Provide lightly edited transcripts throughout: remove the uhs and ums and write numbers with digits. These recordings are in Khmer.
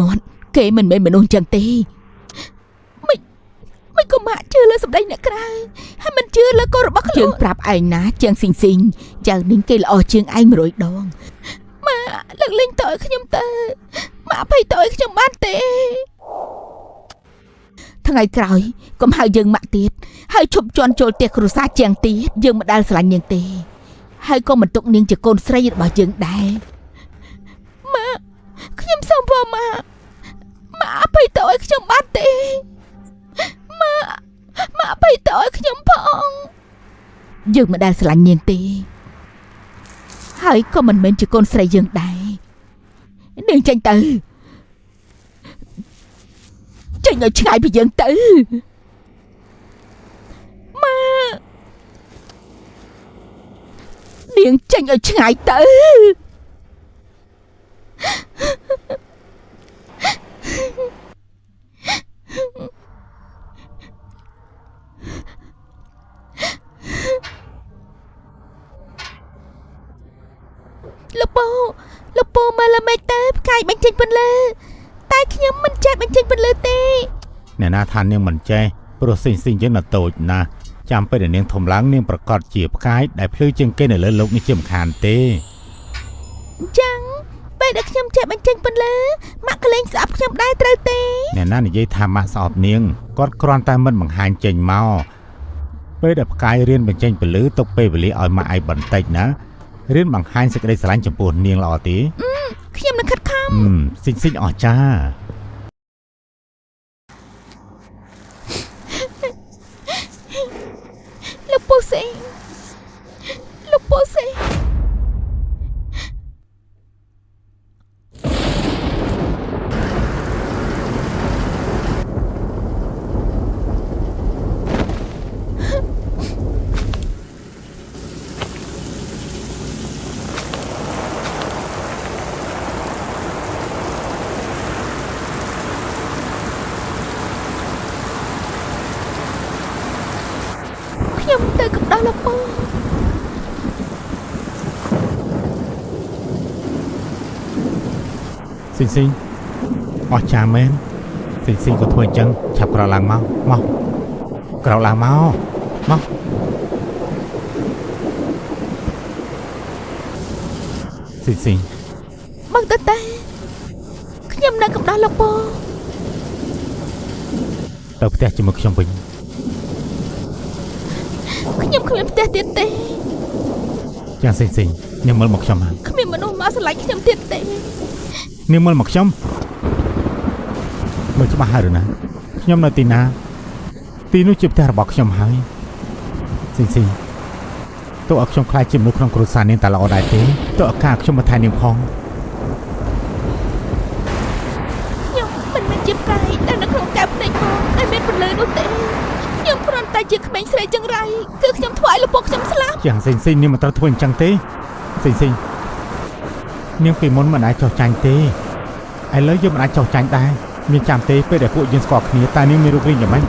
មាត់គេមិនមែនមនុស្សចឹងទេមិនក៏ម៉ាក់ជឿលើសម្ដីអ្នកក្រៅហើយមិនជឿលើកូនរបស់ខ្លួនយើងប្រាប់ឯងណាជាងស៊ីងស៊ីងចៅនាងគេល្អជាងឯង100ដងម៉ាក់លើកលែងតើឲ្យខ្ញុំទៅម៉ាក់អភ័យតើឲ្យខ្ញុំបានទេថ្ងៃក្រោយកុំហៅយើងម៉ាក់ទៀតហើយឈប់ជន់ចូលផ្ទះគ្រួសារជាងទៀតយើងមិនដែលស្រឡាញ់នាងទេហើយក៏មិនទុកនាងជាកូនស្រីរបស់យើងដែរម៉ាក់ខ្ញុំសូមវល់ម៉ាក់ម៉ាក់អភ័យតើឲ្យខ្ញុំបានទេម៉ាក់ម៉ាក់អភ័យតើឲ្យខ្ញុំផងយើងមិនដែលស្រឡាញ់នាងទេហើយក៏មិនមែនជាកូនស្រីយើងដែរនាងចេញទៅចេញឲ្យឆ្ងាយពីយើងទៅម៉ាក់នាងចេញឲ្យឆ្ងាយទៅលោកពូលោកពូមើលលើមេឃទៅផ្កាយបញ្ចេញពន្លឺតែខ្ញុំមិនចេះបញ្ចេញពន្លឺទេអ្នកណាថានាងមិនចេះព្រោះស៊ីងស៊ីងយើងនៅតូចណាស់ចាំពេលដែលនាងធំឡើងនាងប្រកាសជាផ្កាយដែលភ្លឺជាងគេនៅលើលោកនេះជាមិនខានទេអញ្ចឹងពេលដែលខ្ញុំចេះបញ្ចេញពន្លឺម៉ាក់ក៏លែងស្អប់ខ្ញុំដែរត្រូវទេអ្នកណានិយាយថាម៉ាក់ស្អប់នាងគាត់គ្រាន់តែមិនបង្ហាញចេញមកពេលដែលផ្កាយរៀនបញ្ចេញពន្លឺទុកពេលវេលាឲ្យម៉ាក់ឯងបន្តិចណារៀនបង្ហាញសេចក្តីស្រឡាញ់ចំពោះនាងល្អទេខ្ញុំនឹងខិតខំស៊ីងស៊ីងអស្ចារ្យលោកពូសេលោកពូសេខ្ញុំទៅកំដៅលោកពូស៊ីងស៊ីងអស្ចារ្យមែនស៊ីងស៊ីងក៏ធ្វើអញ្ចឹងឆាប់ក្រោកឡើងមកមកក្រោកឡើងមកមកស៊ីងស៊ីងមកទៅតែខ្ញុំនៅកំដៅលោកពូទៅផ្ទះជាមួយខ្ញុំវិញខ្ញុំគ្មានផ្ទះទៀតទេចាស៊ីងស៊ីងនាងមើលមកខ្ញុំគ្មានមនុស្សមកស្រឡាញ់ខ្ញុំទៀតទេនាងមើលមកខ្ញុំមើលច្បាស់ហើយឬណាខ្ញុំនៅទីណាទីនោះជាផ្ទះរបស់ខ្ញុំហើយស៊ីងស៊ីងទោះឲ្យខ្ញុំខ្លាចជាមនុស្សក្នុងគ្រួសារនាងតែល្អដែរទេទោះឱកាសខ្ញុំមកថែនាងផងខ្ញុំមិនមែនជាផ្កាយដែលនៅក្នុងកែវភ្នែកបងដែលមានពន្លឺនោះទេខ្ញុំគ្រាន់តែជាក្មេងស្រីចង្រៃគឺខ្ញុំធ្វើឲ្យលោកពុកខ្ញុំស្លាប់យ៉ាងស៊ីងស៊ីងនាងមិនត្រូវធ្វើអញ្ចឹងទេស៊ីងស៊ីងនាងពីមុនមិនអាចចោះចាញ់ទេឥឡូវយើងមិនអាចចោះចាញ់ដែរមានចាំទេពេលដែលពួកយើងស្គាល់គ្នាតែនាងមានរូបរាងយ៉ាងម៉េច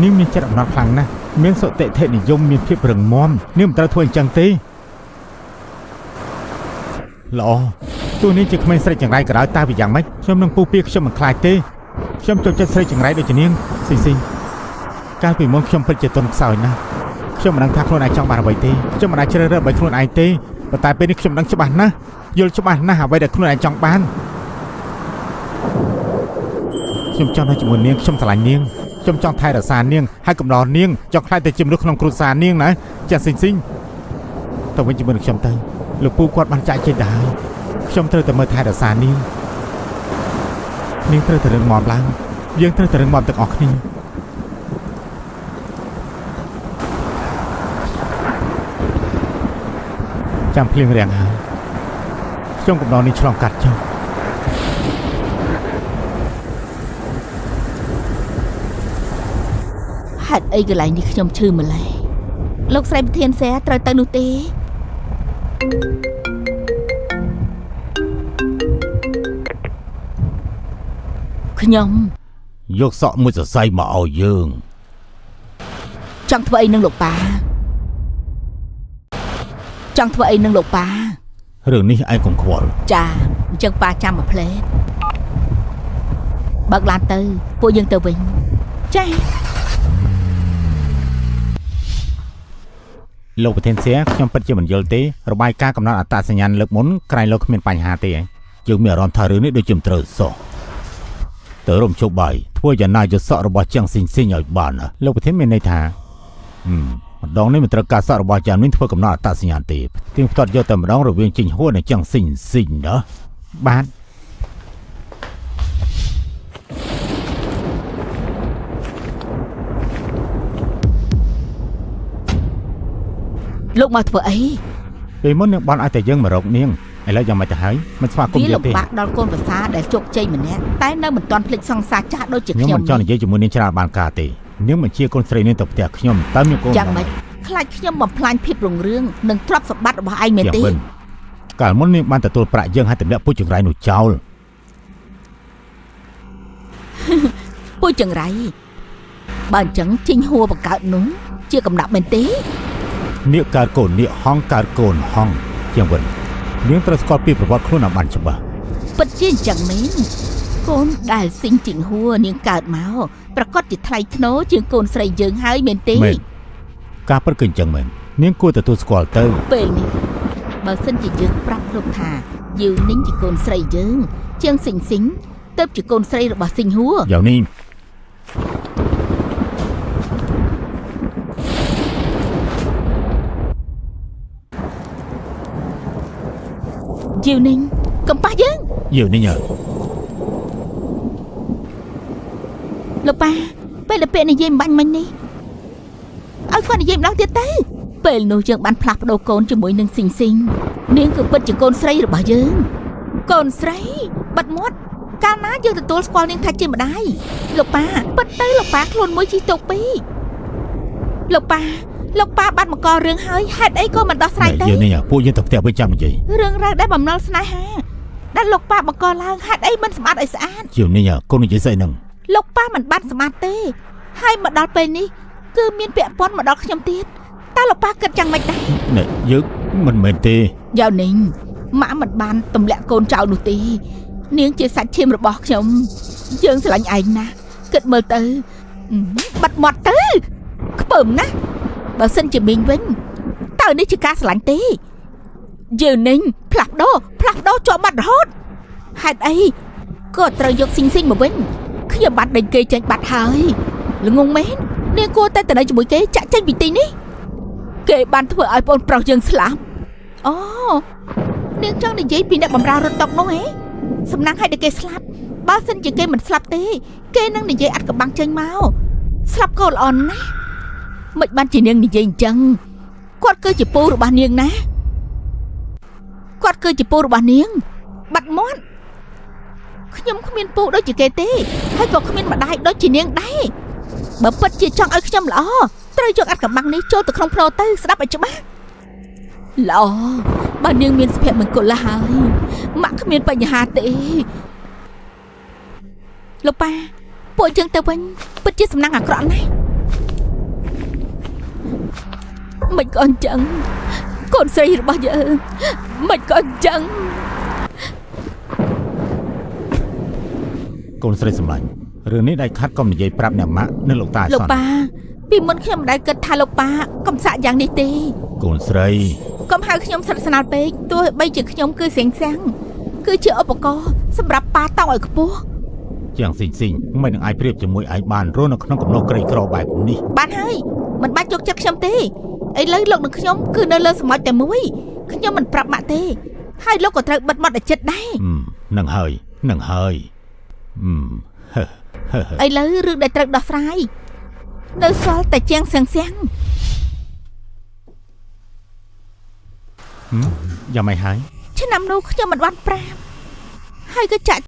នាងមានចិត្តអំណត់ខ្លាំងណាស់មានសុតិធិនិយមមានភាពរឹងមាំនាងមិនត្រូវធ្វើអញ្ចឹងទេល្អទោះនាងជាក្មេងស្រីចង្រៃក៏ដោយតែវាយ៉ាងម៉េចខ្ញុំនឹងពុះពៀខ្ញុំមិនខ្លាចទេខ្ញុំចូលចិត្តស្រីចង្រៃដូចជានាងស៊ីងស៊ីងកាលពីមុនខ្ញុំពិតជាទន់ខ្សោយណាស់ខ្ញុំមិនដឹងថាខ្លួនឯងចង់បានអ្វីទេខ្ញុំមិនអាចជ្រើសរើសអ្វីខ្លួនឯងទេប៉ុន្តែពេលនេះខ្ញុំដឹងច្បាស់ណាស់យល់ច្បាស់ណាស់អ្វីដែលខ្លួនឯងចង់បានខ្ញុំចង់នៅជាមួយនាងខ្ញុំស្រឡាញ់នាងខ្ញុំចង់ថែរក្សានាងហើយកំដរនាងចង់ខ្លាចទៅជាមនុស្សក្នុងគ្រួសារនាងណាចាស៊ីងស៊ីងទៅវិញជាមួយនឹងខ្ញុំទៅលោកពូគាត់បានចាកចេញទៅហើយខ្ញុំត្រូវតែមើលថែរក្សានាងនាងត្រូវតែរឹងមាំឡើងយើងត្រូវតែរឹងមាំទាំងអស់គ្នាចាំភ្លៀងរាំងហើយខ្ញុំកំដរនេះឆ្លងកាត់ចុះហេតុអីកន្លែងនេះខ្ញុំឈឺម្ល៉េះលោកស្រីប្រធានសែត្រូវទៅនោះទេខ្ញុំយកសក់មួយសរសៃមកឲ្យយើងចង់ធ្វើអីនឹងលោកប៉ាចង់ធ្វើអីនឹងលោកប៉ា រឿងនេះឯងកុំខ្វល់ ចាអញ្ចឹងប៉ាចាំមួយភ្លែត បើកឡានទៅពួកយើងទៅវិញចា លោកប្រធានសៀខ្ញុំពិតជាមិនយល់ទេរបាយការណ៍កំណត់អត្តសញ្ញាណលើកមុនក្រែងលោកគ្មានបញ្ហាទេយើងមានអារម្មណ៍ថារឿងនេះដូចជាមិនត្រូវសោះទៅរំជោគបាយធ្វើយ៉ាងណាយកសក់របស់ជាងស៊ីងស៊ីងឲ្យបានណាលោកប្រធានមានន័យថាម្ដងនេះមិនត្រូវការសក់របស់យ៉ាងនេះធ្វើកំណត់អត្តសញ្ញាណទេទៀងផ្ទាត់យកតែម្ដងរវាងជីងហួរនិងជាងស៊ីងស៊ីងណាបាទ លោកមកធ្វើអី ពេលមុននាងបានឲ្យតែយើងមករកនាងឥឡូវយ៉ាងម៉េចទៅហើយមិនស្វាគម វា ន៍យើងទេ លំបាកដល់កូនប្រសាដែលជោគជ័យម្នាក់តែនៅមិនទាន់ភ្លេចសង្សារចាស់ដូចជា ខ្ញុំ ខ្ញុំ មិនចង់និយាយជាមួយនាងច្រើនបានការទេនាងមិនជាកូនស្រីនាងទៅផ្ទះខ្ញុំតើមានកូន យ៉ាងម៉េចខ្លាចខ្ញុំបំផ្លាញភាពរុងរឿងនិងទ្រព្យសម្បត្តិរបស់ឯងមែនទេ យ៉ាងវិញកាលមុននាងបានទទួលប្រាក់យើងឲ្យទម្លាក់ពូជចង្រៃនោះចោល ពូជចង្រៃបើអញ្ចឹងជីងហួរបង្កើតនោះជាកំណាប់មែនទេ នាគកើតកូននាគហងកើតកូនហងជាងវិញនាងត្រូវស្គាល់ពីប្រវត្តិខ្លួនឲ្យបានច្បាស់ ពិតជាអញ្ចឹងមែនកូនដែលស៊ីងជីងហួរនាងកើតមកប្រកាសជាថ្លៃថ្នូរជាងកូនស្រីយើងហើយមែនទេ មែនការពិតគឺអញ្ចឹងមែននាងគួរទទួលស្គាល់ទៅ ពេលនេះបើសិនជាយើងប្រាប់លោកថាយូនីងជាកូនស្រីយើង ជាងស៊ីងស៊ីងទៅជាកូនស្រីរបស់ស៊ីងហួរ យ៉ាងនេះ យូនីងកំប៉ះយើង យូនេះញ៉ើ លោកប៉ាពេលដែលពាក្យនិយាយបាញ់មិញនេះឲ្យគាត់និយាយម្ដងទៀតទៅពេលនោះយើងបានផ្លាស់ប្ដូរកូនជាមួយនឹងស៊ីងស៊ីងនាងគឺពិតជាកូនស្រីរបស់យើងកូនស្រីបាត់មាត់កាលណាយើងទទួលស្គាល់នាងថាជាម្ដាយលោកប៉ាពិតទៅលោកប៉ាខ្លួនមួយជីទុកពីរលោកប៉ាលោកប៉ាបានបង្ករឿងហើយហេតុអីក៏មិនដោះស្រាយទៅ យូនេះពួកយើងទៅផ្ទះវិញចាំនិយាយ រឿងរ៉ាវដែលបំណុលស្នេហាដែលលោកប៉ាបង្កឡើងហេតុអីមិនសម្អាតឲ្យស្អាត យូនេះកូននិយាយស្អីហ្នឹង លោកប៉ាមិនបានសម្អាតទេហើយមកដល់ពេលនេះគឺមានពាក់ព័ន្ធមកដល់ខ្ញុំទៀតតើលោកប៉ាគិតយ៉ាងម៉េចដែរ នេះយើងមិនមែនទេ យ៉ាវនីងម៉ាក់មិនបានទម្លាក់កូនចោលនោះទេនាងជាសាច់ឈាមរបស់ខ្ញុំយើងស្រឡាញ់ឯងណាស់គិតមើលទៅបាត់មាត់ទៅខ្ពើមណាស់បើសិនជាមីងវិញតើនេះជាការស្រឡាញ់ទេយើងនីងផ្លាស់ប្ដូរផ្លាស់ប្ដូរជាប់បាត់រហូតហេតុអីក៏ត្រូវយកស៊ីងស៊ីងមកវិញខ្ញុំបានដេញគេចេញបាត់ហើយល្ងងមែននាងគួរតែទៅនៅជាមួយគេចាក់ចេញពីទីនេះគេបានធ្វើឲ្យប្អូនប្រុសយើងស្លាប់អូនាងចង់និយាយពីអ្នកបម្រើរត់តុកនោះហ៎សំណាងឲ្យតែគេស្លាប់បើសិនជាគេមិនស្លាប់ទេគេនឹងនិយាយអត់កំបាំងចេញមកស្លាប់ក៏ល្អណាស់មិនបានជានាងនិយាយអញ្ចឹងគាត់គឺជាពូរបស់នាងណាគាត់គឺជាពូរបស់នាងបាត់មាត់ខ្ញុំគ្មានពូដូចជាគេទេហើយក៏គ្មានម្ដាយដូចជានាងដែរបើពិតជាចង់ឲ្យខ្ញុំល្អត្រូវយកអត់កំបាំងនេះចូលទៅក្នុងភ្នោទៅស្ដាប់ឲ្យច្បាស់ល្អបើនាងមានសុភមង្គលហើយម៉ាក់គ្មានបញ្ហាទេលោកប៉ាពួកយើងទៅវិញពិតជាសំណាងអាក្រក់ណាស់មិនក៏អញ្ចឹងកូនស្រីរបស់យើងមិនក៏អញ្ចឹង កូនស្រីសម្លាញ់រឿងនេះដាច់ខាត់កុំនិយាយប្រាប់អ្នកម៉ាក់និងលោកតា លោកប៉ាពីមុនខ្ញុំមិនដែលគិតថាលោកប៉ាកំសាកយ៉ាងនេះទេ កូនស្រី កុំហៅខ្ញុំស្រិតស្នាលពេកទោះបីជាខ្ញុំគឺសៀងសាំងគឺជាឧបករណ៍សម្រាប់ប៉ាតោងឲ្យខ្ពស់ ជាងស៊ីងស៊ីងមិននឹងអាចប្រៀបជាមួយឯងបានរស់នៅក្នុងកំណត់ក្រីក្របែបនេះ បានហើយមិនបាច់យកចិត្តខ្ញុំទេឥឡូវលោកនិងខ្ញុំគឺនៅលើសម្បត្តិតែមួយខ្ញុំមិនប្រាប់ម៉ាក់ទេហើយលោកក៏ត្រូវបិទមាត់ឲ្យចិត្តដែរ នឹងហើយនឹងហើយ ឥឡូវរឿងដែលត្រូវដោះស្រាយនៅសល់តែជាងសៀងសៀង យ៉ាងម៉េចហើយ ឆ្នាំនោះខ្ញុំមិនបានប្រាប់ហើយក៏ចាក់